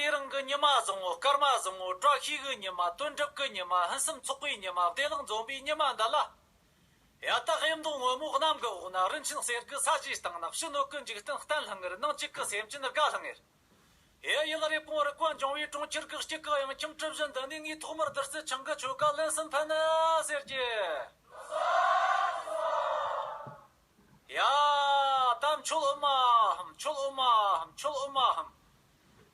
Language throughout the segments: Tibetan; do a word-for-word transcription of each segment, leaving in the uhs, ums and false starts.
དེ་རིང་གི་ཉི་མ་བཟང་བོ། སྐར་མ་བཟང་བོ། བཀྲ་ཤིས་ཀྱི་ཉི་མ། དོན་གྲུབ་ཀྱི་ཉི་མ། ཕུན་སུམ་ཚོགས་པའི་ཉི་མ། བདེ་ལེགས་འཛོམས་པའི་ཉི་མ་འདི་ལ། ཡ་ད་གཡུ་མདོག་སྔོན་མོ་གནམ་གྱི་འོག་ན། རིན་ཆེན་གསེར་གྱི་ས་གཞིའི་སྟེང་ན། ཕྱི་སྣོད་ཀྱི་འཇིག་རྟེན་གཏན་ལྷུང་ངེར། ནང་བཅུད་ཀྱི་སེམས་ཅན་དགའ་ལྷུང་ངེར། ཨེ་ཡུལ་རེབ་གོང་རིག་པ་འབྱུང་བའི་གྲོང་ཁྱེར་གྱི་དཀྱིལ་གྱི་གཡང་ཁྱིམ་གྲུ་བཞི་འདི་ནས། ངས་ཐོག་མར་བདུད་རྩི་འཆང་གི་ཆོ་ག་ལན་གསུམ་ཕུལ་ནི་ཟེར་གྱི། ཡ། ད་མཆོད་ཨོ་མ་ཧམ། མཆོད་ཨོ་མ་ཧམ། མཆོད་ཨོ་མ་ཧམ།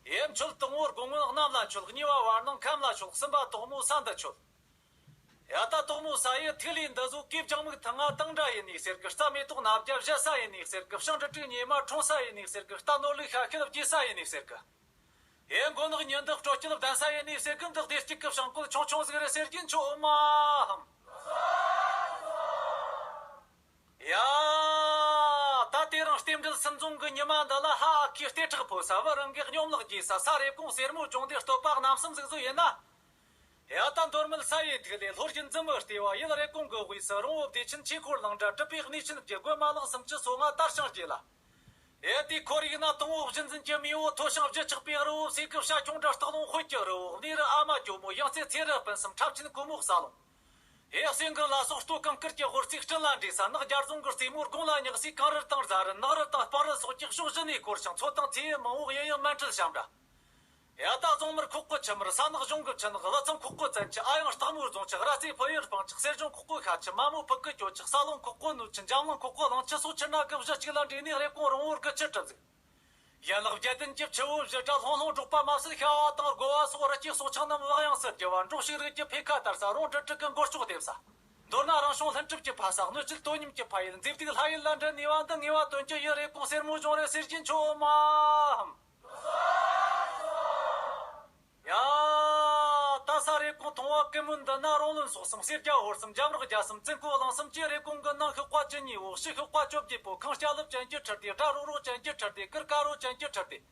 ཡེ་མཆོད། དང་པོར་སྒོ་ངོས་གནམ་ལ་མཆོད། གཉིས་པ་བར་སྣང་ཁམས་ལ་མཆོད། གསུམ་པ་དོག་མོ་ས་འདི་མཆོད། ཡ་ད་དོག་མོ་ས་ཡི་ཐིག་ལེ་འདི་ཚོ་གོས་ལྗང་མིག་ཐང་ང་དང་འདྲ་ཡིན་ནི་ཟེར་གི། རྩྭ་མེ་ཏོག་སྣ་བརྒྱ་བཞད་ས་ཡིན་ནི་ཟེར་གི། བྱང་འབྲི་དྲུག་ཉི་མ་འཁྲུངས་ས་ཡིན་ནི་ཟེར་གི། རྟ་ནོར་ལུག་ཤ་ཤེད་རྒྱས་ས་ཡིན་ནི་ཟེར་གི། ཡེ་མགོ་ནག་ཉི་ཟླ་སྤྲོ་སྐྱིད་ལྡན་ས་ཡིན་ནི་ཟེར་གི། འདི་བདེ་སྐྱིད་ཀྱི་བྱང་བུ་ཆུང་ཆུང་ཟིག་རེད་ཟེར་གྱིན་མཆོད་ཨོ་མ་ཧམ། ཡ། ད་དེ་རིང་རྟེན་འབྲེལ་སུམ་རྫོང་གི་ཉི་མ་འདི་ལ། ཧ་ཨ་ཁུའི་ལྟེ་ཁྲག་ཕོ་ས། བུ་རང་གི་སྙོམ་ལག་རྒྱས་ས། ས་རེབ་གོང་སེར་མོ་ལྗོངས་འདིའི་བསྟོད་པ་རྣམ་གསུམ་ཟིག་བཟོ་ཡིན་ན། ཡ་ད་མདོ་སྨད་ས་ཡི་ཐིག་ལེ། ལྷོ་རྒྱུད་འཛིན་མི་ལྟེ་བ། ཡུལ་རེབ་གོང་གི་དབུས་སུ། རོང་བོ་བདེ་ཆེན། ཆོས་འཁོར་གླིང་འདྲ། གྲུབ་པའི་གནས་ཆེན་བརྒྱད། དགོན་མ་ལག་སུམ་ཅུ་སོ་ལྔ་དར་ཞིང་རྒྱས་ལ། ཨེ་དེའི་ཁོར་ཡུག་ན། དང་པོ་གཞུ་འཛིན་གྱི་མེས་པོ། མཐོ་ཞིང་བརྗིད་ཆགས་པའི་རི་བོ། སེ་གི་བྱ་ཁྱུང་འདྲ། སྟག་ལུང་དཔོན་གྱི་རི་བོ། གནས་རི་ཨ་མ་ཇོ་མོ། ཡང་རྩེ་ཚེ་རི་སྤུན་གསུམ། འཁྲབ་ཆེན་ཀོ་མོ་ས་ལུང་། ཨེ་སེང་གི་ལ་སོགས་སྟོད་གངས་དཀར་གྱི་དབུ་རྩེ་སྤྲིན་ལ་འདྲེས་ས། ནགས་རྒྱ་རྫོང་གི་རྩེ་མོ་དགུང་ལ་ཉག་སའི་གངས་རི་དང་རྫ་རི། ནགས་རི་དང་སྤང་རི་སོགས་ཀྱི་ཕྱོགས་བཞི་ནས་བསྐོར་ཞིང་། མཚོ་དང་མཚེའུ་མང་པོ། གཡས་གཡོན་མཎྜལ་ཞབས་འདྲ། ཡ་ད་རྫོང་དམར་ཁོག་པའི་ཆུ་དམར། ས་ནག་གཞུང་གི་ཆུ་ནག། ཀླུ་ཚང་ཁོག་པའི་བཙན་ཆུ། ཨ་ཡང་སྟག་མོའི་རྫོང་ཆུ། ར་རྩེ་ཕུ་ཡུལ་སྤང་ཆུ། གསེར་ལྗོངས་ཁོག་པའི་ཤ་ཆུ། མ་མོ་ཕུ་གུ་གྱོ་ཆུ། ས་ལུང་ཁོག་པའི་སྣོད་ཆུ། འཇམ་གླིང་ཁོག་པའི་གླིང་ཆུ་སོགས་ཆུ་སྣ་གི་གཞི་གཅིག་ལ་འདྲེས་ནས་རེབ་གོང་རོང་བོར་གི་ཆུ་གྲུབ་ཟིག། ཡན་ལག་བརྒྱད་ལྡན་གྱི་ཆུ་བོ་བཞི་སྒྲ་ལྷུང་ལྷུང་སྒྲོག་པ་མ་ཟད། ཤ་བ་དང་རྒོ་བ་སོགས་རི་སྐྱེས་སྲོག་ཆགས་རྣམས་བག་ཡངས་སུ་རྒྱུ་བ། འབྲོག་ཕྱུགས་རིགས་ཀྱི་འཕེལ་ཁ་དར་ས། རོང་འབྲི་དྲུག་གི་མགོ་ལྕོག་འདེབས་ས། མདོར་ན་རང་བྱུང་ལྷུན་གྲུབ་ཀྱི་ཕ་ས། སྣོད་བཅུད་དོ་མཉམ་གྱི་ཕ་ཡུལ། མཛེས་སྡུག་ལྷ་ཡུལ་ལ་འདྲེན་ནུས་པ་འདི། ངེས་པ་དོན་གྱི་ཡུལ་རེབ་གོང་སེར་མོ་ལྗོངས་རེད་ཟེར་གྱིན་མཆོད་ཨོ་མ་ཧམ། ཡ། ད་ས་རེབ་གོང་མཐོང་བ་ཀུན་སྨོན་འདི་ན། རོང་བློན་སོགས་གསུམ། སེར་སྐྱ་ཧོར་གསུམ། འཇམ་རག་རྒྱ་གསུམ། བཙུན་ཁོ་གླིང་གསུམ་གྱི་རེབ་གོང་གི་ནང་ཤོག་པ་བཅུ་གཉིས་འོག། ཕྱི་ཤོག་པ་བཅོ་བརྒྱད་པོ། ཁང་སྐྱ་ལེབ་ཅན་གྱི་ཁྲི་སྟེགས། སྒྲ་རོ་རོ་ཅན་གྱི་ཁྲི་སྟེགས། གུར་དཀར་པོ་ཅན་གྱི་ཁྲི་སྟེགས།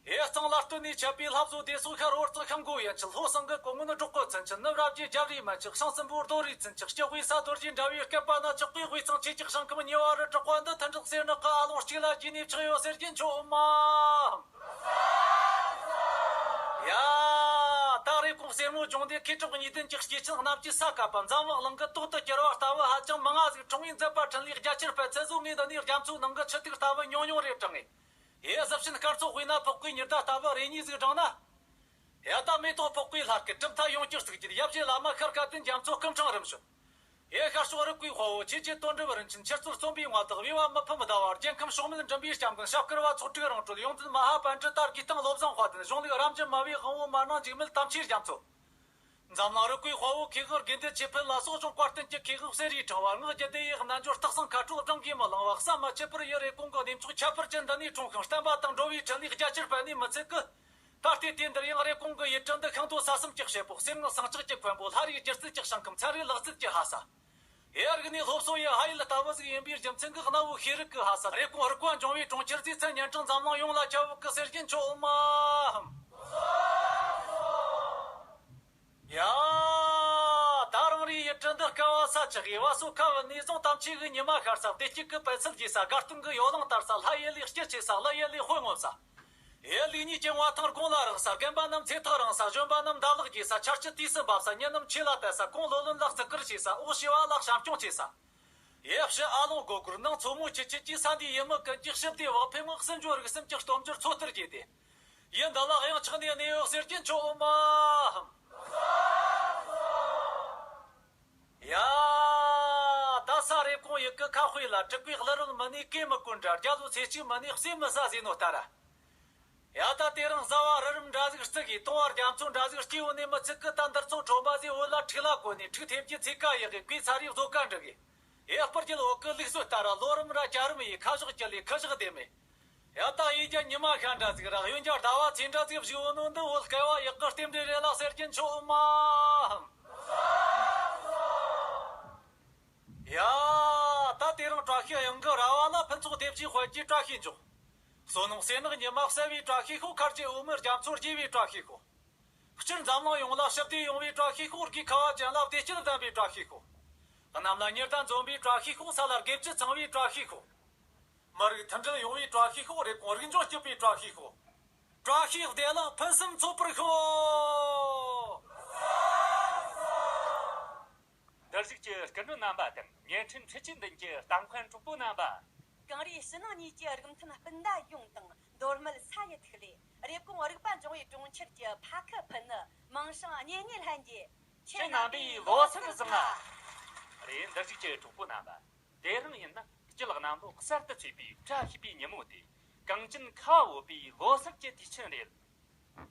ཨེ་གཙང་ལ་སྟོད་ནས་ཆད་པའི་ལྷ་བཟོ་སྡེ་སོགས་ཤར་ཧོར་གཙང་ཤང་མགོ་ཡན་ཆད། ལྷོ་ཟངས་གི་གོ་སྔོན་འབྲོག་གི་ཚུན་ཆད། ནུབ་རབ་རྒྱས་རྒྱབ་རིའི་མན་ཆད། བྱང་སྲིན་པོ་རྡོ་རིའི་ཚུན་ཆད། སྐྱི་དབུས་ས་རྡོ་རྗེ་འདྲ་བའི་སྐེད་པ་ན། ཆགས་པའི་དབུས་གཙང་ཆོས་ཀྱི་ཞིང་ཁམས་ཉེ་བ་རུ་གྲགས་པ་འདི། མཐུན་སྒྲིལ་གསེར་ནག་གི་ཨ་ལོང་གཅིག་ལ་རྒྱས་ནས་ཆགས་ཡོད་ཟེར་གྱིན་མཆོད་ཨོ་མ་ཧམ། ཡ། ད་རེབ་གོང་སེར་མོ་ལྗོངས་འདི་མཁས་གྲུབ་གཉིས་ལྡན་གྱི་སྐྱེས་ཆེན་རྣམས་ཀྱི་ས་བཀབ་པ། འཛམ་བུ་གླིང་གི་ཏོག་ཏུ་གྱུར་པ་ལྟ་བུ་ཧ་ཅང་མང་ང་ཟིག་འཁྲུངས་པའི་མཛད་པ་འཕྲིན་ལས་རྒྱ་ཆེར་སྤེལ་ཚད་བཟོ་ངེས་འདི་ནས་རྒྱ་མཚོའི་ནང་གི་ཆུ་ཐིགས་ལྟ་བུ་ཉུང་ཉུང་རེ་དྲངས་ངེས། ཡེ་གཟི་བྱིན་སྐར་ཚོགས་དཔེར་ན་ཕོག་པའི་ཉི་ཟླ་ལྟ་བུ་རེ་གཉིས་ཟིག་བགྲངས་ན། ཡ་ད་མེ་ཏོག་ཕོག་པའི་ལྷ་སྐལ་གྲུབ་མཐའ་ཡོངས་ཀྱི་གཙུག་རྒྱན་ཡབ་རྗེ་བླ་མ་ཤར་དགའ་ལྡན་རྒྱ་མཚོ་སྐུ་འཕྲེང་རིམ་བྱོན། ཡེ་ཤར་ཕྱོགས་རིག་པའི་དཔའ་བོ་ཆོས་ཀྱི་དོན་གྲུབ་རིན་ཆེན་ཆུ་རྩལ་རྩོམ་པའི་མངའ་བདག་བི་བ་མི་ཕམ་ཟླ་བ་རྒྱལ་ཁམས་ཕྱོགས་མེད་འགྲིམ་པའི་སྐྱབས་མགོན་ཞབས་དཀར་བ་ཚོགས་དྲུག་རང་གྲོལ་ཡོངས་འཛིན་མ་ཧཱ་པཎྜི་ཏ་དགེ་སྟེང་བློ་བཟང་དཔལ་ལྡན་གཞུང་ལུགས་རབ་འབྱམས་སྨྲ་བའི་དབང་པོ་མ་ནིང་འཇིགས་མེད་དམ་ཆོས་རྒྱ་མཚོ། འཛམ་གླིང་རིག་པའི་དཔའ་བོ་མཁས་དབང་དགེ་འདུན་ཆོས་འཕེལ་ལ་སོགས་འབྱུང་བཀའ་བསྟན་གྱི་མཁས་དབང་གསེར་བའི་ཕྲེང་བ། སྔགས་རྒྱུད་སྡེ་ཡི་རྣལ་འབྱོར་སྟག་ཚང་མཁའ་འགྲོ་བགྲང་གིས་མི་ལང་བ་བསམ་མི་ཁྱབ་པར་ཡུལ་རེབ་གོང་གི་གནས་མཆོག་ཁྱད་པར་ཅན་འདི་ནས་འཁྲུངས་ཤིང་བསྟན་པ་དང་འགྲོ་བའི་འཕྲིན་ལས་རྒྱ་ཆེར་སྤེལ་ནས་མི་ཚད་ཀི། ད་ལྟའི་དུས་འདིར་ཡང་རེབ་གོང་གི་ཡུལ་གྲུ་འདི་ཤིང་རྡོ་ས་གསུམ་གྱི་བྱེད་པོ། གསེར་དངུལ་ཟངས་ལྕགས་ཀྱི་མཁན་པོ། ལྷ་རིགས་སྒྱུ་རྩལ་གྱི་ཞིང་ཁམས། ཚན་རིག་ལག་རྩལ་གྱི་ལྷ་ས། ཡེ་རིག་གནས་སློབ་གསོ་ཡི་ཕ་ཡུལ་ལྟ་བུ་ཟིག་ཡིན་པའི་རྒྱུ་མཚན་གྱིས་གནའ་བོའི་ཤེས་རིག་གི་ལྷ་ས་རེབ་གོང་རིག་པ་འབྱུང་བའི་གྲོང་ཁྱེར་ཟེར་མཚན་སྙན་གྲགས་འཛམ་གླིང་ཡོངས་ལ་ཁྱབ་ཡོད་ཀི་ཟེར་གྱིན་མཆོད་ཨོ་མ་ཧམ། ཡ། ད་རང་རེའི་ཡུལ་གྲུ་འདི་བསྐལ་པ་ས་ཆགས་ཀྱི་བ་སོ་ཁ་བུད་ནས་བཟུང་དམ་ཆོས་ཀྱི་ཉི་མ་ཤར་ས། བདེ་སྐྱིད་ཀྱི་པད་ཚལ་རྒྱས་ས། དགའ་སྟོན་གྱི་ཡོ་ལང་དར་ས། ལྷ་ཡུལ་ལས་སྐྱིད་ཆེ་ས། ཀླུ་ཡུལ་ལས་དཔལ་ངོམས་ས། ཡེ་ལུགས་གཉིས་ཀྱི་བ་ཐང་དགུང་ལ་རེག་ས། རྒན་པ་རྣམས་ཚེ་ཐག་རིང་ས། གཞོན་པ་རྣམས་ཟླ་ལག་རྒྱས་ས། ཆར་ཆུ་དུས་སུ་འབབ་ས། མྱི་རྣམས་ཆོས་ལ་དད་ས། གོང་བློ་ལོན་ལ་བརྩི་བཀུར་བྱེད་ས། འོག་ཞི་བ་ལ་བྱམས་སྐྱོང་བྱེད་ས། ཡེ་ཕྱི་ཨ་ལོང་སྒོ་སྒོར་ནང་མཚོ་མོ་ཆུ་ཆེན་གྱི་ས་འདིའི་ཡུལ་མི་ཀུན་གྱིས་ཞི་བདེ་བག་ཕེབས་ངང་སྲིད་འབྱོར་རིག་གསུམ་གྱི་སྟོབས་འབྱོར་འཚོ་ཐུར་རྒྱས་ཏེ། ཡུལ་འདི་ལ་གཡང་ཆགས་ནས་གནས་ཡོད་ཟེར་གྱིན་མཆོད་ཨོ་མ་ཧམ། ཡ། ད་ས་རེབ་གོང་ཡུལ་གྱི་ཁ་དཔེ་ལ་དྲུག་པའི་ཀླུ་རོལ་མི་ནུས་གོས་མི་གོན་འདྲ། རྒྱ་ལོ་ཚེ་གཅིག་མི་ནུས་ཟས་མི་ཟ་ཟེར་ནོ་ལྟར། ཡ་ད་དེ་རིང་བཟའ་བ་རི་རབ་འདྲ་ཟིག་བརྩི་གི། བཏུང་བ་རྒྱ་མཚོ་འདྲ་ཟིག་སྐྱེས་ཡོད་ནི་མི་ཚད་ཀི། ད་འདིར་ཚོ་ཁྲོམ་པ་ཟིག་འོད་ལ་འཁྲིག་ལ་གོན་ནས། འཁྲིག་ཐེབས་ཀྱི་ཚེ་ཀ་ཡག་གི། གོས་ཚ་རེ་བཟོ་ཀ་འགྲིག་གི། ཡ་སྤུར་རྒྱལ་འོག་གི་ལུགས་སྲོལ་ལྟར་ལོ་རིམ་ར་སྐྱ་རིམ་ཡི། ཁ་ཕྱོགས་སྐྱིད་ལས་ཁུ་བྱུག་ལྡེམ་མེ། ཡ་ད་ཡིན་རྒྱ་ཉི་མ་ཤར་འདྲ་ཟིག་ར། གཡོན་རྒྱ་ཟླ་བ་ཚེས་འདྲ་ཟིག་བཞུགས་ཡོད་ནོ་འདི་བོད་བསྐལ་པ་ཡག་གི་རྟེན་འབྲེལ་རེད་ལ་ཟེར་གྱིན་མཆོད་ཨོ་མ་ཧམ། ཡ། ད་དེ་རིང་བཀྲ་ཤིས་གཡང་གི་ར་བ་ལ་ཕུན་ཚོགས་སྡེ་བཞིའི་དཔལ་གྱི་བཀྲ་ཤིས་འབྱུང་། བསོད་ནམས་གསེར་ནག་ཉི་མ་གསལ་བའི་བཀྲ་ཤིས་ཤོག། མཁར་གྱི་འོད་མའི་རྒྱ་མཚོ་རྒྱས་པའི་བཀྲ་ཤིས་ཤོག། སྤྱིར་འཛམ་གླིང་ཡོངས་ལ་ཞི་བདེ་ཡོང་བའི་བཀྲ་ཤིས་ཤོག། རིགས་ཁ་བ་ཅན་ལ་བདེ་སྐྱིད་ལྡན་པའི་བཀྲ་ཤིས་ཤོག། གནམ་ལ་ཉི་ཟླ་འཛོམས་པའི་བཀྲ་ཤིས་ཤོག། ས་ལ་དགེ་བཅུ་ཚང་བའི་བཀྲ་ཤིས་ཤོག། མི་རིགས་མཐུན་སྒྲིལ་ཡོང་བའི་བཀྲ་ཤིས་ཤོག། རེབ་གོང་རིག་འབྱུང་སྐྱིད་པའི་བཀྲ་ཤིས་ཤོག། བཀྲ་ཤིས་བདེ་ལེགས་ཕུན་སུམ་ཚོགས་པར་ཤོག་འདིར་བཞུགས་ཀྱི་སྐུ་མགྲོན་རྣམ་པ་དང་བརྙན་འཕྲིན་འཕྲུལ་ཆས་མདུན་གྱི་ལྟ་མཁན་གྲོགས་པོ་རྣམ་པ། གངས་རིའི་ཕྱི་ནང་གཉིས་ཀྱི་རིགས་མཐུན་སྤུན་ཟླ་ཡོངས་དང་མདོ་སྨད་ས་ཡི་ཐིག་ལེ། རེབ་གོང་རིག་པ་འབྱུང་བའི་གྲོང་ཁྱེར་གྱི་ཕ་ཁུ་ཕུ་ནུ། མིང་སྲིང་གཉེན་ཉེ་ལྷན་རྒྱས། ཁྱེད་རྣམ་པས་ལོ་གསར་བཟང་ང་། རེད། འདིར་བཞུགས་ཀྱི་གྲོགས་པོ་རྣམ་པ། དེ་རིང་ཡིན་ན་སྤྱི་ལོ་གནམ་ལོ་གསར་དུ་ཚེས་པའི་བཀྲ་ཤིས་པའི་ཉིན་མོ་སྟེ། གངས་ཅན་ཁ་བ་བོད་པའི་ལོ་གསར་གྱི་དུས་ཆེན་རེད།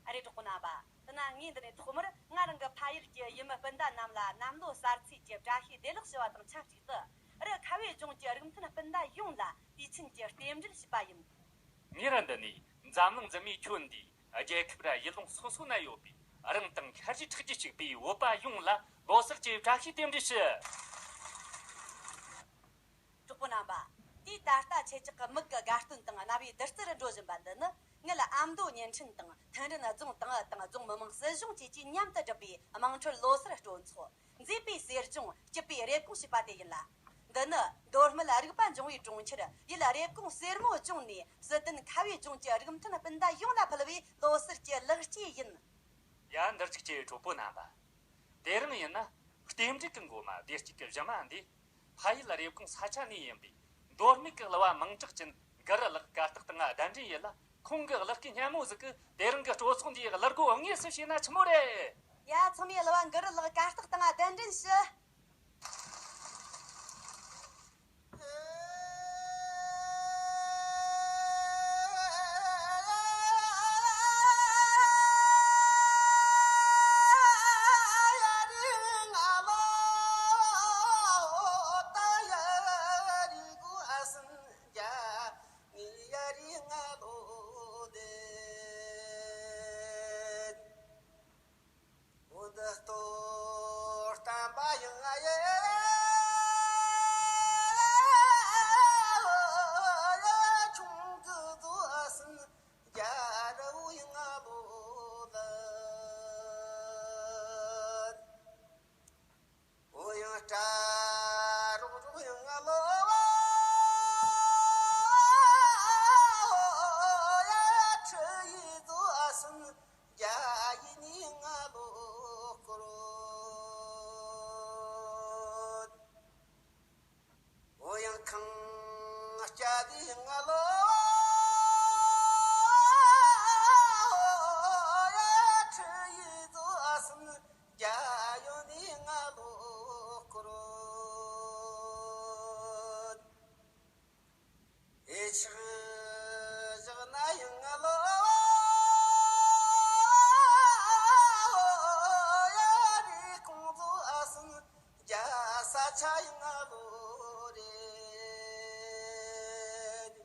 ཨ་རེ། གྲོགས་པོ་རྣམ་པ། དེ་ན་ངས་འདི་ནས་ཐོག་མར་ང་རང་གི་ཕ་ཡུལ་གྱི་ཡུལ་མི་སྤུན་ཟླ་རྣམས་ལ་གནམ་ལོ་གསར་ཚེས་ཀྱི་བཀྲ་ཤིས་བདེ་ལེགས་ཞུ་བ་དང་ཆབས་ཅིག་ཏུ། རི་ཁ་བའི་ལྗོངས་ཀྱི་རིགས་མཐུན་སྤུན་ཟླ་ཡོངས་ལ་དུས་ཆེན་གྱི་རྟེན་འབྲེལ་ཞུས་པ་ཡིན། ངས་ར་འདི་ནས་འཛམ་གླིང་འཛིན་མའི་ཁྱོན་འདིའི་རྒྱལ་ཁབ་ར་ཡུལ་ལུང་སོ་སོ་ན་ཡོད་པའི་རང་དང་ཤར་གཞས་འཁྲིག་རྒྱུ་གཅིག་པའི་བོད་པ་ཡོངས་ལ་ལོ་གསར་གྱི་བཀྲ་ཤིས་རྟེན་འབྲེལ་ཞུ། གྲོགས་པོ་རྣམ་པ། དུས་ད་ལྟ་ཁྱེད་ཅག་གི་མིག་གི་དགའ་སྟོན་དང་རྣ་བའི་བདུད་རྩི་རུ་འགྲོ་བཞིན་པ་འདི་ནི། ངེད་ཨ་མདོ་བརྙན་འཕྲིན་དང་མཐུན་སྒྲིལ་རྫོང་ཏང་ཨུ་དང་རྫོང་མི་དམངས་སྲིད་གཞུང་བཅས་ཀྱིས་མཉམ་དུ་བསྒྲུབས་པའི་དམངས་ཁྲོད་ལོ་གསར་སྤྲོ་ཚོགས། མཛེས་པའི་གསེར་ལྗོངས། སྐྱིད་པའི་རེབ་གོང་ཞེས་པ་དེ་ཡིན་ལ། འདི་ནི་མདོ་སྨད་རིག་པ་འབྱུང་བའི་གྲོང་ཁྱེར་ཡུལ་རེབ་གོང་གསེར་མོ་ལྗོངས་ནས་བསིལ་ལྡན་ཁ་བའི་ལྗོངས་ཀྱི་རིགས་མཐུན་སྤུན་ཟླ་ཡོངས་ལ་ཕུལ་བའི་ལོ་གསར་གྱི་ལེགས་སྐྱེས་ཡིན། ཡ། འདིར་བཞུགས་ཀྱི་གྲོགས་པོ་རྣམ་པ། དེ་རིང་ཡིན་ན་རྟེན་འབྲེལ་གྱི་མགོ་མ་བདེ་སྐྱིད་ཀྱི་གཞི་མ་འདི། ཕ་ཡུལ་རེབ་གོང་ས་ཆ་ནས་ཡིན་པའི་མདོ་སྨད་ཀྱི་གླུ་བ་མིང་གྲགས་ཅན་གུ་རུ་ལགས་གར་སྟེགས་སྟེང་གདན་འདྲེན་ཡིན་ལ། ཁོང་གི་གླུ་སྐད་སྙན་མོ་ཟིག་གིས་དེ་རིང་གི་སྤྲོ་ཚོགས་འདིའི་གླུ་སྒོ་དངོས་སུ་ཕྱེས་ན་ཆི་མོ་རེད། ཡ། ཚང་མས་གླུ་བ་གུ་རུ་ལགས་གར་སྟེགས་སྟེང་གདན་འདྲེན་ཞུ། འོ་འདི་ལྟོ་བསྟན་པ་ཡང་ཡེ། ཆུང་གི་རྫོགས་སུན་རྒྱལ་བུ་ཡང་ལོ་ལ། འོ་ཡང་སྐྲ་རོག་རོག་ཡང་ལོ། ཁྲི་ཡི་རྫོགས་སུན། རྒྱ་ཡི་ནི་ང་ལོ་སྐོར། འོ་ཡང་ཁང་སྐྱ་དེ་ང་ལོ། ཡ་ཁྲི་ཡི་རྫོགས་སུན་རྒྱ་ཡོ་ནི་ང་ལོ་སྐོར། ཨེ་ཆགས་བཞག་ན་ཡང་ང་ལོ། ཡ་རི་ཀོང་ཚོ་ཨ་སུན་རྒྱ་ས་ཆ་ཡང་ང་ལོ་རེད།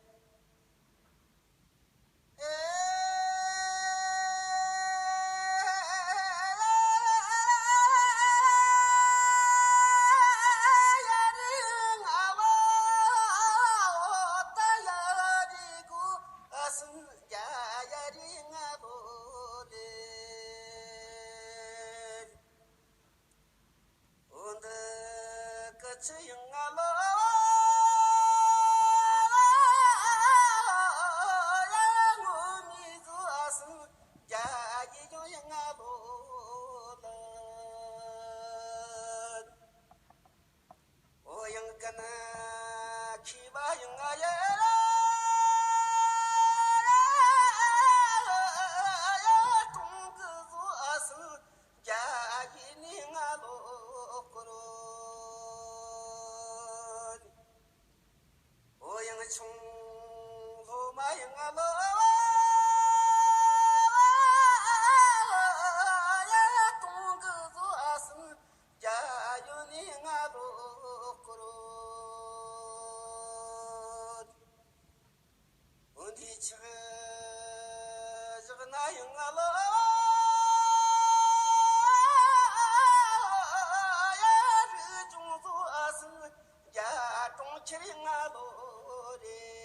འོ་འདི་སྐུ་ཚེ་ཡང་ང་ལོ། ཡ་ངོ་མི་བཟོ་ཨ་སུ་རྒྱ་ཡི་ཡོ་ཡང་ང་ལོ་ལ། འོ་ཡང་ཀ་ན་ཁི་བ་ཡང་ང་ཡ། ཡ་ཀོང་གི་བཟོ་ཨ་སུ། རྒྱ་ཡི་ནི་ང་ལོ་སྐོར། འོ་ཡང་ཆུང་སློབ་མ་ཡང་ང་ལོ། ཡ་གཏོང་གི་བཟོ་ཨ་སུ་རྒྱ་ཡོ་ནི་ང་ལོ་སྐོར། འོ་འདི་ཆགས་བཞག་ན་ཡང་ང་ལོ། ཡ་རི་ཅུང་བཟོ་ཨ་སུ་རྒྱ་གྲོང་ཁྱེར་ང་ལོ་རེད།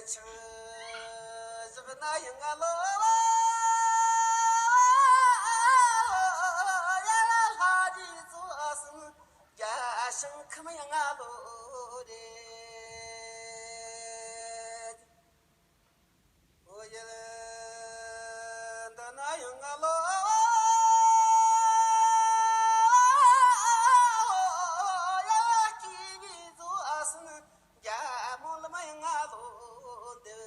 ཆུ་བཞག་ན་ཡང་ང་ལོ། ཡ་ལ་ལྷ་རྗེ་བཙུན་རྒྱལ་ཞིང་ཁམས་ཡང་ང་ལོ་རེད། འོ་ཡ་ལ་འདི་ན་ཡང་ང་ལོ། ཡ་ལ་སྐྱེས་པའི་བཙུན་རྒྱལ་མོ་ལ་མ་ཡང་ང་ལོ་འདི།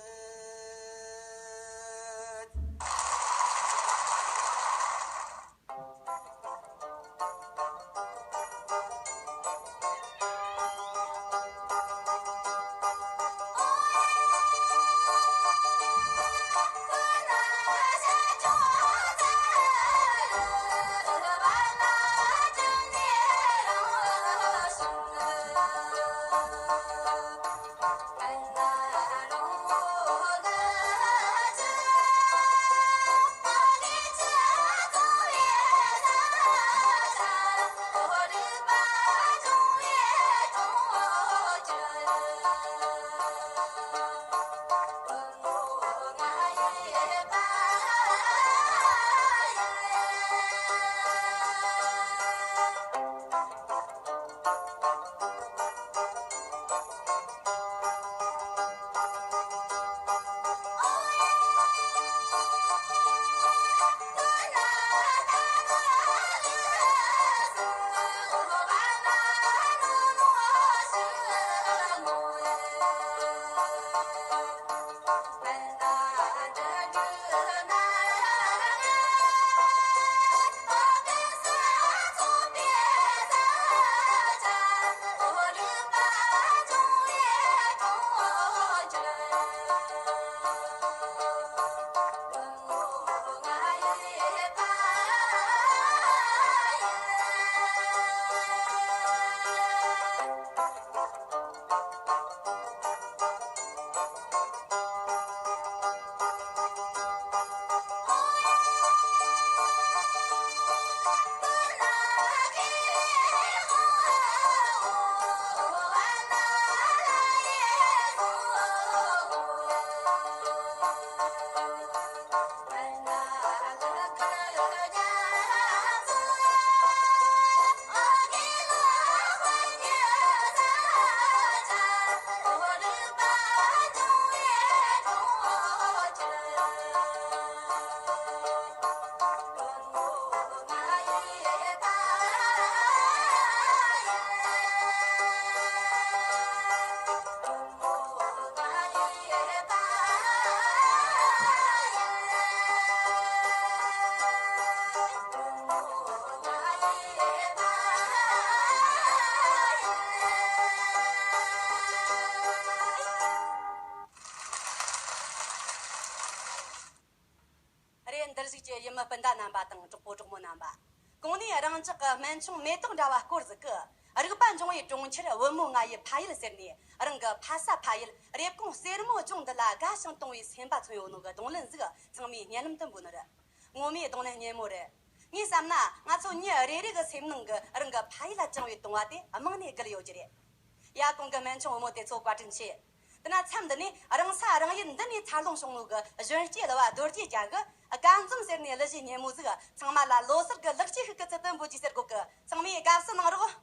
རེད། འདིར་བཞུགས་ཀྱི་ཡུལ་མི་སྤུན་ཟླ་རྣམ་པ་དང་གྲོགས་པོ་གྲོགས་མོ་རྣམ་པ། གོང་ནས་རང་ཅག་གི་སྨན་ཆུང་མེ་ཏོག་འདྲ་བ་སྐོར་ཟིག་གི་རིག་པ་འབྱུང་བའི་གྲོང་ཁྱེར་བུ་མོ་ང་ཡི་ཕ་ཡུལ་ཟེར་ནས། རང་གི་ཕ་ས་ཕ་ཡུལ་རེབ་གོང་གསེར་མོ་ལྗོངས་འདི་ལ་དགའ་ཞིང་དུང་བའི་སེམས་པ་མཚོན་ཡོད་ནོ་གི་རྡུང་ལེན་ཟིག་ཚང་མས་སྙན་ལམ་དུ་འབུལ་ནི་རེད། ངོ་མའི་རྡུང་ལེན་སྙན་མོ་རེད། ངས་བསམ་ན་ང་ཚོ་མྱི་རེ་རེ་གི་སེམས་ནང་གི་རང་གི་ཕ་ཡུལ་ལ་བཅངས་པའི་དུང་བ་དེ་རྨང་ནས་རྒུད་ཡོད་ཀྱི་རེད། ཡ། གོང་གི་སྨན་ཆུང་བུ་མོ་དེ་ཚོ་བཀའ་དྲིན་ཆེ། དེ་ན་མཚམས་འདི་ནས་རང་ས་རང་ཡུལ་འདི་ནས་འཚར་ལོངས་བྱུང་ནོ་གི་གཞོན་སྐྱེས་གླུ་བ་རྡོ་རྗེ་རྒྱལ་གི་དགའ་འཛུམ་ཟེར་ནས་གླུ་གཞས་སྙན་མོ་ཟིག་ཚང་མ་ལ་ལོ་གསར་གི་ལེགས་སྐྱེས་ཤིག་གི་ཚུལ་དུ་འབུལ་རྒྱུ་ཟེར་གོ་གི། ཚང་མས་དགའ་བསུ་གནང་རོགས།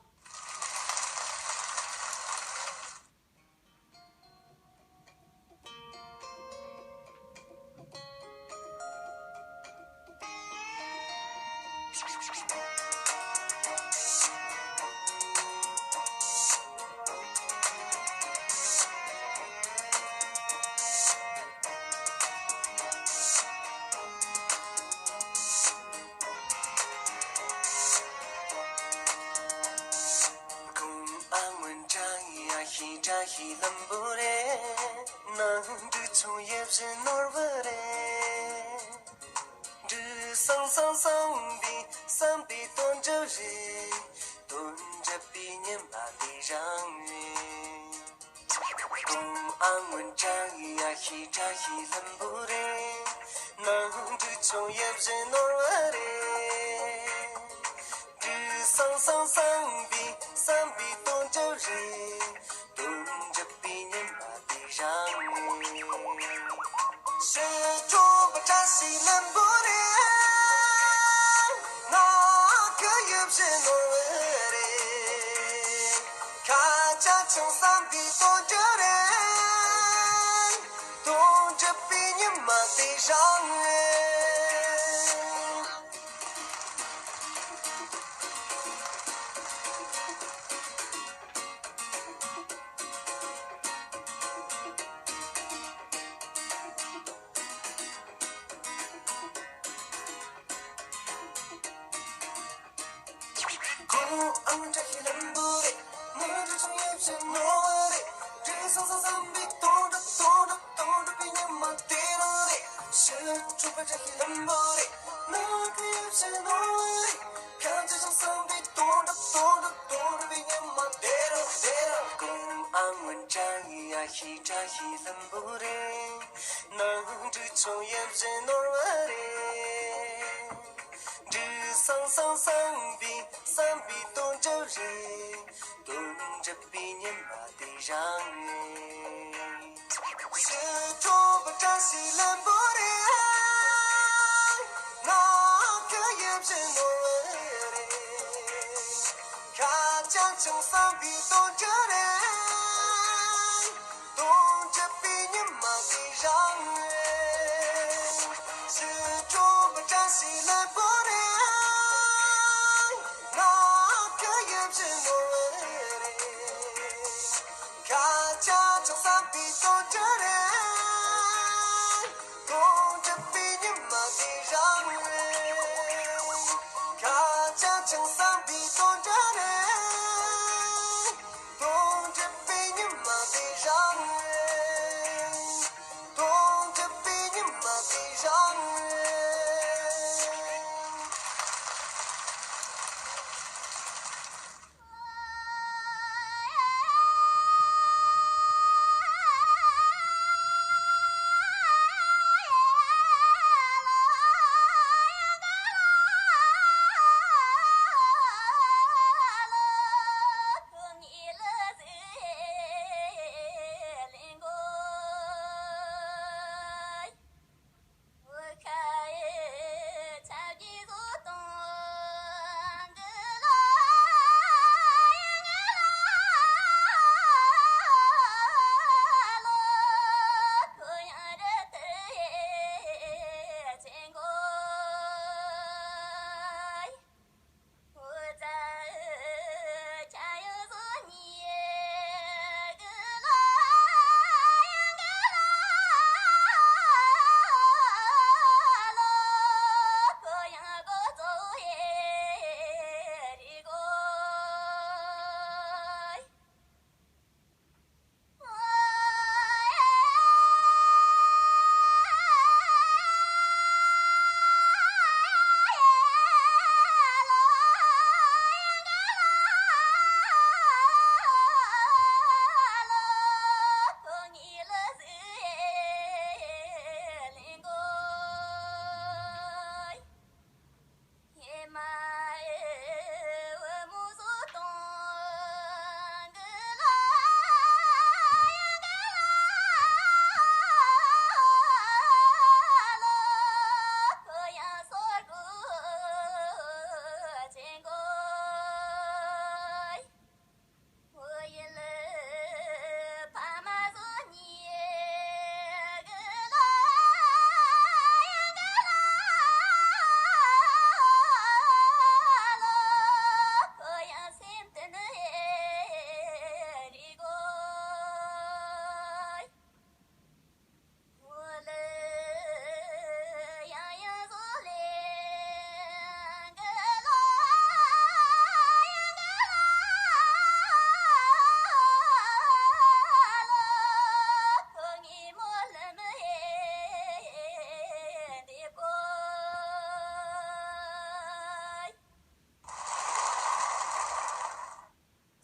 ཁོང་ཨ་སྔོན་བཀྲ་ཡི་ཨ་ཤེས་བཀྲ་ཤིས་ལྷུན་པོ་རེད། ནང་འབྲུ་ཆུང་ཡབ་བཞིན་ནོར་བུ་རེད། འབྲུ་བཟང་བཟང་བཟང་པའི་བསམ་པའི་དོན་འགྲུབ་རེད། དོན་འགྲུབ་པའི་ཉི་མ་དེ་རང་རེད། ཁོང་ཨ་སྔོན་བཀྲ་ཡི་ཨ་ཤེས་བཀྲ་ཤིས་ལྷུན་པོ་རེད། ནང་འབྲུ་ཆུང་ཡབ་བཞིན་ནོར་བུ་རེད། འབྲུ་བཟང་བཟང་བཟང་པའི་བསམ་པའི་དོན་འགྲུབ་རེད། དོན་འགྲུབ་པའི་ཉི་མ་དེ་རང་ ཕྱི་དྲོ་བཀྲ་ཤིས་ལྷུན་པོ་རེད། ང་གི་ཡིད་བཞིན་ནོར་བུ་རེད། ཁ་ཆ་ཆུང་བསམ་པའི་དོན་འགྲུབ་རེད། དོན་འགྲུབ་པའི་ཉི་མ་དེ་རང་རེད། ཁོ་ཨང་བཀྲ་ཤིས་ལྷུན་པོ་རེད། ནོར་འཁྲུལ་ཆུང་ཡིན་ཕྱིར་ནོར་བུ་རེད། དྲི་བཟང་ཟང་བསམ་པའི་དོན་འགྲུབ་དོན་འགྲུབ་དོན་འགྲུབ་པའི་ཉི་མ་དེ་རང་རེད། ཕྱི་དྲོ་བཀྲ་ཤིས་ལྷུན་པོ་རེད། ནོར་འཁྲུལ་ཡིན་ཕྱིར་ནོར་བུ་རེད། ཁ་ཆེ་ཆུང་བསམ་པའི་དོན་འགྲུབ་དོན་འགྲུབ་དོན་འགྲུབ་པའི་ཉི་མ་དེ་རང་དེ་རང་། ཁོ་ཨང་བཀྲ་ཡི་ཡ་ཤི་བཀྲ་ཤིས་ལྷུན་པོ་རེད། ནོར་འཁྲུལ་ཆུང་ཡིན་ཕྱིར་ནོར་བུ་རེད། དྲི་བཟང་ཟང་བསམ་པའི་བསམ་པའི་དོན་འགྲུབ་རེད། དོན་འགྲུབ་པའི་ཉི་མ་དེ་རང་རེད། ཕྱི་དྲོ་བཀྲ་ཤིས་ལྷུན་པོ་རེད། ང་གི་ཡིད་བཞིན་ནོར་བུ་རེད། ཁ་ཆེ་ཆུང་བསམ་པའི་དོན་འགྲུབ་རེད། དོན་འགྲུབ་པའི་ཉི་མ་དེ་རང་རེད། ཕྱི་དྲོ་བཀྲ་ཤིས་ལྷུན་པོ་རེད། ང་གི་ཡིད་བཞིན་ནོར་བུ་རེད། ཁ་ཆེ་ཆུང་བསམ་པའི་དོན་འགྲུབ་རེད། དོན་འགྲུབ་པའི་ཉི་མ་དེ་རང་རེད། ཁ་ཆེ་ཆུང་བསམ་པའི་དོན་འགྲུབ་རེད། དོན་འགྲུབ་པའི་ཉི་མ་དེ་རང་རེད། དོན་འགྲུབ་པའི་ཉི་མ་དེ་རང་རེད།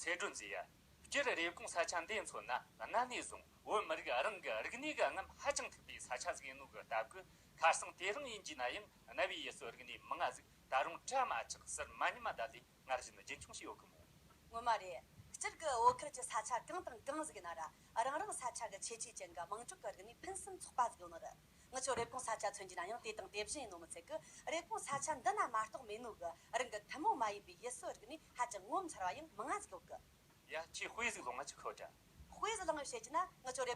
ཚེ་སྒྲོན་མཛེས། སྤྱིར་རེབ་གོང་ས་ཆ་འདི་མཚོན་ན་གནའ་ནས་བཟུང་བོད་མི་རིགས་རང་གི་རིག་གནས་ཀྱི་རྔམ་ཧ་ཅང་མཐུག་པའི་ས་ཆ་ཟིག་ཡིན་ནོ་གི་སྟབས་ཀྱིས། ཁ་སང་དེ་རིང་ཡིན་གྱི་ན་ཡང་གནའ་བོའི་ཡུལ་སྲོལ་རིག་གནས་མང་ང་ཟིག་ད་རུང་བྲལ་མ་ཆགས་ཟུར་མ་ཉམས་མ་བསྡད་ལས་སྔར་བཞིན་རྒྱུན་འཁྱོངས་བྱས་ཡོད་གི་མོ། ངོ་མ་རེད། འདིར་གི་བོད་ཁུལ་གྱི་ས་ཆ་གང་དང་གང་ཟིག་ཡིན་ན་ར། རང་རང་ས་ཆ་གི་ཁྱད་ཆོས་ཅན་གྱི་དམངས་ཁྲོད་ཀྱི་རིག་གནས་ཕུན་སུམ་ཚོགས་པ་ཟིག་ཡོད་ནི་རེད། ངི་ཆོ་རེབ་གོང་ས་ཆ་མཚོན་རྒྱུ་ན་ཡང་དེ་དང་དེ་བཞིན་ཡིན་ནོ་མི་ཚད་གི། རེབ་གོང་ས་ཆ་འདི་ན་མ་གཏོགས་མེད་ནོ་གི་རང་གི་ཐུན་མོང་མ་ཡིན་པའི་ཡུལ་སྲོལ་རིག་གནས་ཧ་ཅང་ངོ་མཚར་བ་ཡང་མང་ང་ཟིག་ཡོད་གི། ཡ། ཁྱོས་དཔེ་ཟིག་ལོངས་ང་ཅིག་ཤོད་དྲ། དཔེ་ཟིག་ལོངས་ངས་བཤད་རྒྱུ་ན་ངི་ཆོ་རེབ།